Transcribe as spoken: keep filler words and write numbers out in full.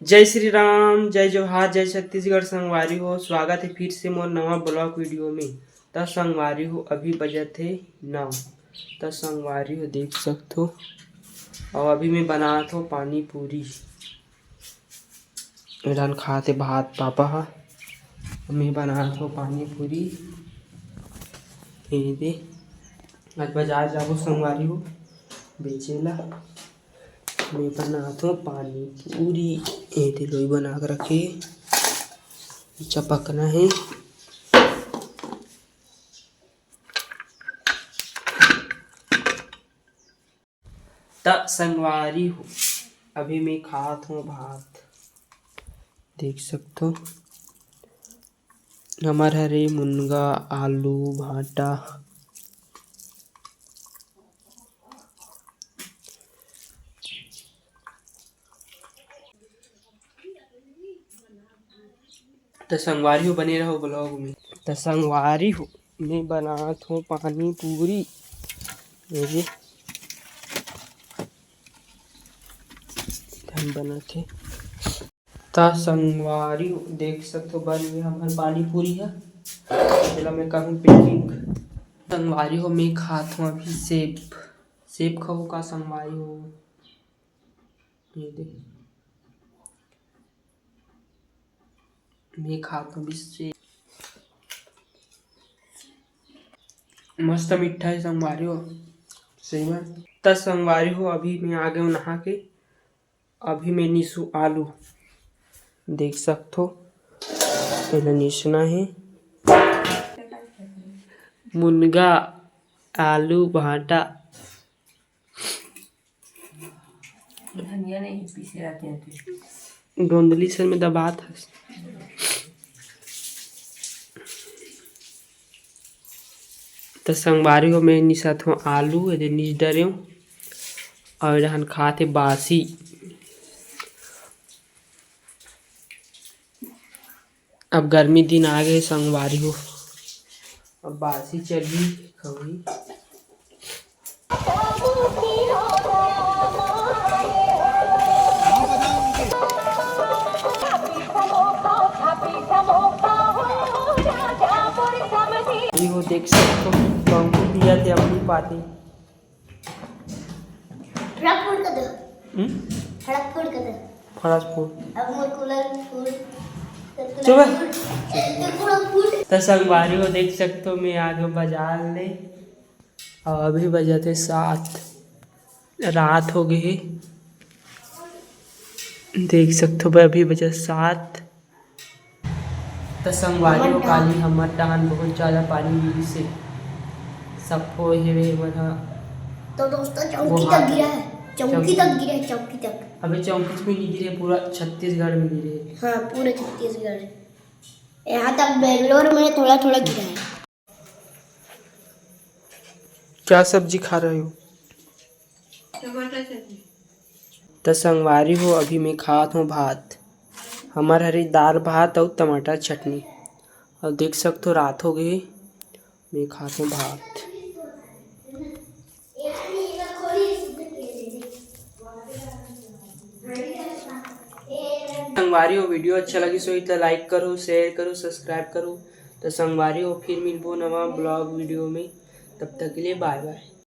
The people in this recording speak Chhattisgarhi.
जय श्री राम, जय जोहार, जय छत्तीसगढ़। संगवारी हो, स्वागत हे फिर से मोर नवा vlog video में। त संगवारी हो, अभी बजत हे नौ। त संगवारी हो, देख सकथो, अउ अभी मैं बनात हो पानी पूरी। एडन खात हे भात पापा ह, मैं बनात हो पानी पूरी। ये दे, आज बाजार जाबो संगवारी हो बेचे ला। मैं बनात हो पानी पूरी। ये दे लोई बना के रखे, चपकना हे। त संगवारी हो, अभी मैं खात हो भात, देख सकथो। हमर हरे मुनगा, आलू, भांटा। त संगवारी हो, बने रहो vlog में। त संगवारी हो, मैं बनात हो पानी पूरी। ये जे हम बनात हे। त संगवारी हो, देख सकथो, बन गे हमर पानी पूरी ह। एला मैं कहूँ packing। संगवारी हो, मैं खात हो अभी सेब। सेब खाहू का संगवारी हो? ये दे, मैं खात हो अभी सेब। मस्त मीठा हे संगवारी हो, सही में। त संगवारी हो, अभी मैं आ गए नहा के। अभी मैं नीसू आलू, देख सकथो, एला नीसना हे। मुनगा, आलू, भांटा। धनिया नहीं पीसे रहते हैं तो। गोंदली सर में दबात हस। त संगवारी हो, मैं निसत हो आलू, एदे निस डरे हो, अउ एडहन खात हे बासी। अब गर्मी दिन आ गए संगवारी हो, अब बासी चलही खवई। ये वो देख सकथो, चौकी पिया थे अपनी पाती। फड़क फूट कर दो। हम्म? फड़क फूट कर दो। फड़क फूट। अब मोर कूलर फूट। चुप। त संगवारी हो, देख सकथो, मैं आ गयो बाजार ले। अउ अभी बजत हे सात, रात हो गए हे। देख सकथो, अभी बजत सात। त संगवारी हो, काली हमर डहान बहुत ज्यादा पानी गिरिस हे, सफो हेवे मन ह। तो दोस्तों, चौकी तक गिरा है, चौकी तक गिरा है, चौकी तक। अबे, चौकी में नहीं गिरे, पूरा छत्तीसगढ़ में गिरे। हाँ, पूरे छत्तीसगढ़। यहाँ तक बेंगलोर में थोड़ा थोड़ा गिरा है। क्या सब्जी खा रहे हो? टमाटर चटनी। त संगवारी हो, अभी मैं खात हो भात। हमर हरे दाल भात अउ टमाटर चटनी। अउ देख सकथो, रात हो गए, मैं खात हो भात। संगवारी हो, video अच्छा लगिस होही त like करो, share करो, subscribe करो। त संगवारी हो, फिर मिलबो नवा vlog video में। तब तक के लिए bye bye।